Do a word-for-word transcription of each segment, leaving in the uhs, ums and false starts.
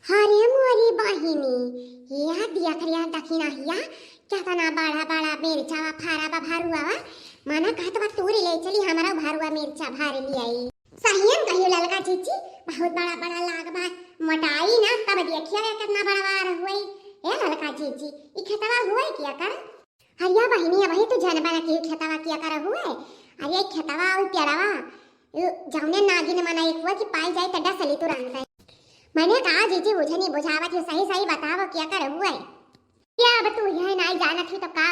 अरे मोरी बहिनी, या देख रे, या दखिनहिया, केतना बड़ा बड़ा मिर्चावा फरा बा भरुआ। मना कहत बा तूरी ले चली, हमरा भरुआ मिर्चा भर लियाई। सहियन कहियो ललका जीजी, बहुत बड़ा बड़ा लाग बा, मोटाई ना, तब देखिया केतना बड़ा बार हुई। ए ललका जीजी, ई खेतवा हुई केकर? अरे या बहिनी, अबही तू जनबा ना कि खेतवा केकर हुए। अरे खेतवा और पेड़वा, उ जौने नागिन मना एक हुआ कि पाई जाए त डसली तुरंत। मने का जीजी, मुझे नहीं बुझावत है, सही सही बतावो केकर हुए। या अब तू यह नाई जानत ही तो का?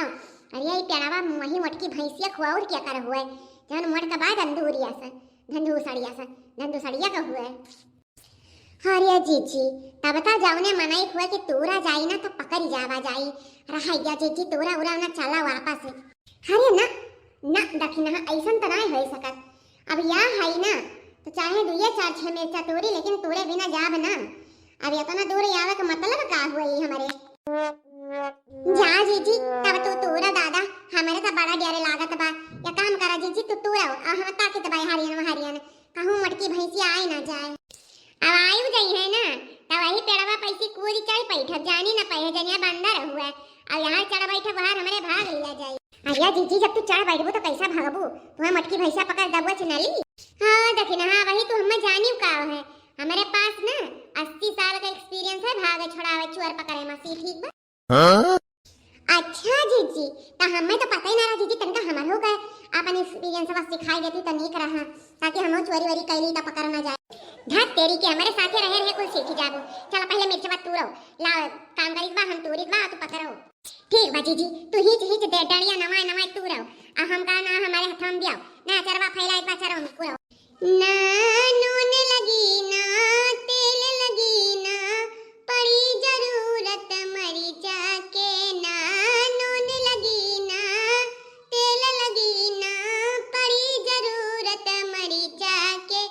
अरे ये पेड़वा वही मोटकी भैंसिया खुआ और केकर हुए, जौन मोटका बा धंधुरिया से, धंधुसड़िया से, धंधुसड़िया का हुए। अरे जीजी, तब त जौने मनई हुए कि तूरा जाई ना त पकड़ी जावा जाई। रहाइया जीजी, तूरा उरा ना चला वापस। अरे ना, ना दखिनहा, ऐसन त नाई होई सकत। अब या हई ना, त चाहे दुइये चार छह मिर्चा तूरी, लेकिन तूरे बिना जाब ना। अब एतना दूर आवे के मतलब का हुए ई हमरे? जा जीजी, तब तू तूरा दादा, हमरे त बड़ा डर लागत बा। या काम करा जीजी, तू तूरा, आ हम ताकित बाई हरियन हरियन। कहूँ मोटकी भैंसिया आए ना जाए। अब आयु जइहैं ना, तब वही पेड़वा पैसी कूद चढ़ बैठब, जानी ना पइहैं जनिया बंदर हुए। अब यहाँ चढ़ बैठब, बाहर हमरे भाग लिया जाई। अरे जीजी, जब तू चढ़ बैठबू तो कैसा भागबू? तुम्हें मोटकी भैंसिया पकड़ दबुआ छिनली। हाँ, दखिनहा, वही तू हमें जानियो का है। हमरे पास ना अस्सी साल का experience है भागे छुड़ावे चोर पकड़े मा, सी ठीक बा? हाँ? अच्छा जीजी, त हमें तो पता ही ना रहा जीजी, तनका हमरहू का अपन experience बस सिखाई देती त नीक रहा, ताकि हमहू चोरी वोरी कैली त पकड़ ना जाए। धत तेरी के, हमरे साथे रहे रहे कुल सीखी जाबू। चला पहले मिर्चवा तूरो, लाओ, काम करीत बा, हम तूरीत बा, तू पकड़ो। ठीक बा जीजी, तू हीच हीच दे डंडिया नवाए नवाए तूरो, आ हम का ना हमरे हथवा में दियाओ, ना अचरवा फैलाए बा, अचरवा में पूरो। ना नून लगी ना तेल लगी ना पड़ी जरूरत मरीचा के, ना नून लगी ना तेल लगी ना पड़ी जरूरत मरीचा के।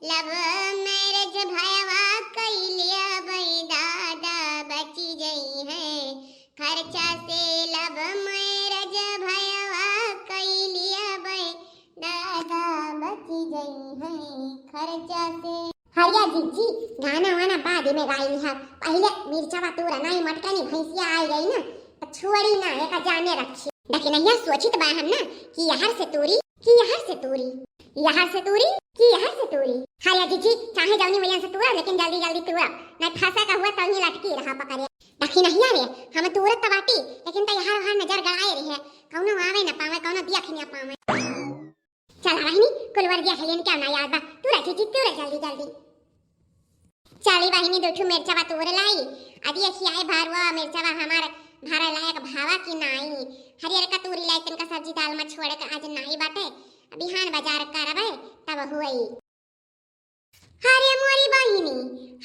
Love marriage भयवा कैलिया बई दादा बची जइहैं खर्चा से। Love marriage भयवा कैलिया बई दादा बची जइहैं खर्चा से। हरिया जीजी, गाना वाना बाद में गाई है, पहले मिर्चवा तूरा, नाई मोटकनी भैंसिया आई गई ना, तो छोड़ी ना, एका जाने रखी। दखिनहिया सोचित बा हम ना कि यहर से तूरी, कि यहर से तूरी, यहर से तूरी, कि यहर से तूरी। हरिया जीजी, चाहे जौनी वजह से तूरा, लेकिन जल्दी जल्दी तूरा, नाई फंसा का हुआ तौनी लटकी रहा पकड़े। दखिनहिया रे, हम तूरत त बाटी, लेकिन त यहर वहर नजर गड़ाए रहे, कौनो आवे न पावे, कौनो दिया खिनिया पावे। चला बहिनी, कुलवर दिया खलियन क्या ना याद बा। तूरा जीजी, तूरा जल्दी जल्दी। चली बहिनी, दू ठू मिर्चवा तूर लाई। अदी अखियाए भरुआ मिर्चवा हमार भरे लायक भावा की नाई। हरियर का तूरी लाई, तनका सब्जी दाल में छोड़े के आज नाई बाटे। बिहान बाजार करबे, तब हुई। अरे मोरी बहिनी,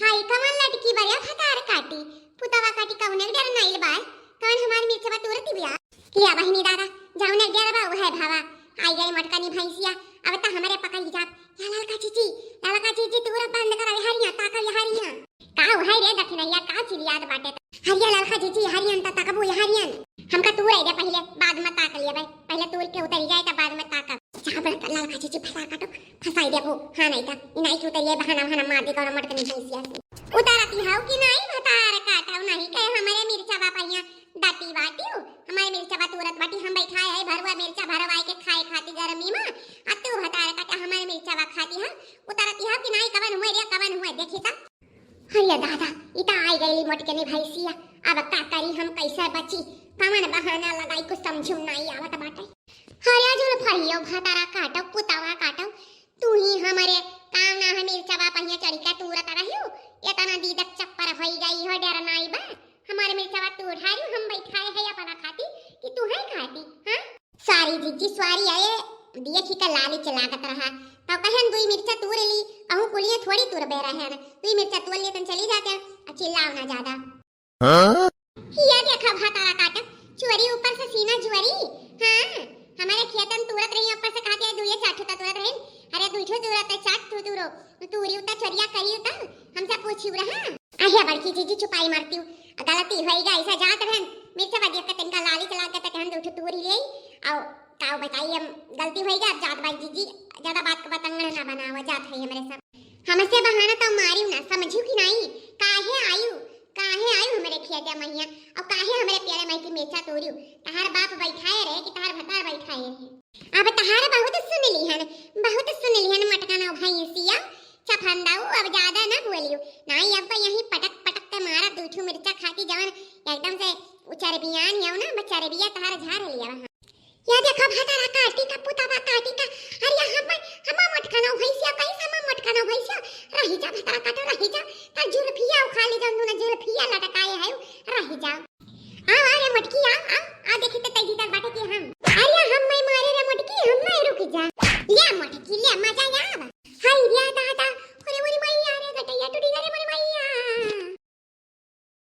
हाय कवन लटकी बरिया भतार काटी, पुतवा काटी कवने के डर नाइल बाय, कवन हमार मिर्चवा तूरती बिया। लिया बहिनी दादा, जौने के डर बा उहे भावा, आई गई मोटकनी भैंसिया, अब त हमरे पकड़ी जाब। या ललका जीजी, ललका जीजी तूरा बंद करा, हरिया ताका, हरिया। का उहे रे दखिनहिया, का चिल्लात बाटे? हरिया ललका जीजी, हरियन त तकबू, हरियन। हमका तूरे दे पहिले, बाद में ताक लिया बे, पहिले तूर के उतरी जाए त बाद में ताकब। जा बड़ा ललका जीजी फंसा काटो, फंसाई देबो। हाँ, नाई का, ई नाई के उतरिए, बहाना, बहाना मार दे, कौनो मोटकनी भैंसिया से। उतारती हाउ कि नाई, भतार काटो, नाई कहे हमरे मिर्चवा पहिया, डाटी बाटियो, हमरे मिर्चवा तूरत बाटी, हम बैठाए है भरुआ मिर्चा भरवाए के खाए खाती गर्मी में, आ तू भतार काटा हमरे मिर्चवा खाती है, उतारती हाउ कि नाई, कवन हुए रे, कवन हुए, देखी ता। अरे दादा, ई त आई गईली मोटकनी भैंसिया, अब का करी हम, कैसे बची, कवन बहाना लगाई, कुछ समझू नाई आवत बाटे। अरे जुल्फहियो भतारा काटो, पुतवा काटो, तू ही हमरे काम ना है, मिर्चवा पहिया चढ़ी का तूरत रहियो, एतना दीदक चप्पर होई गई हो, डर नाई बा, हमारे मिर्चवा तू उठारियो, हम बैठाए है अपना खाती कि तू है खाती, हाँ? Sorry जीजी, sorry, अरे देखी का लालच लागत रहा, तब कहन दुई मिर्चा तूर ली, कहूँ कुलिया थोड़ी तुरबे रहन, दुई मिर्चा तूर लिए तन चली जाते, अब चिल्लाओ ना ज्यादा। हाँ? ये देखा भतारा काटा, चोरी ऊपर से सीना जुआरी। हाँ, हमारे खेतन तुरत रही, ऊपर से कहते हैं दुइये चार ठो तुरत रही। अरे दुइ ठो तुरत है, चार ठो तुरो, तूरी उता चोरिया करी उता, हमसे पूछी रहा। अहे बड़की जीजी चुपाई मारती हूँ, गलती होई गई, ऐसा जात रहन, मिर्चा बदिया के तनका लाली चला के तक हम दुइ ठो तूरी ले, आओ, काऊ बताई हम, गलती होई गई, अब जात बाई जीजी, ज्यादा बात का बतंगड़ ना बनावा, जात है हमरे सब। हमसे बहाना तो मारियो ना, समझियो कि नहीं? काहे आयु? दे मैया, और काहे हमरे प्यारे माई की मेचा तोड़ियो? तहार बाप बैठाए रहे कि तहार भतार बैठाए रहे? अब तहार बहुत सुन लिहन, बहुत सुन लिहन मोटका ना भैंसिया, चफंदाऊ, अब ज्यादा ना बोलियो। नाई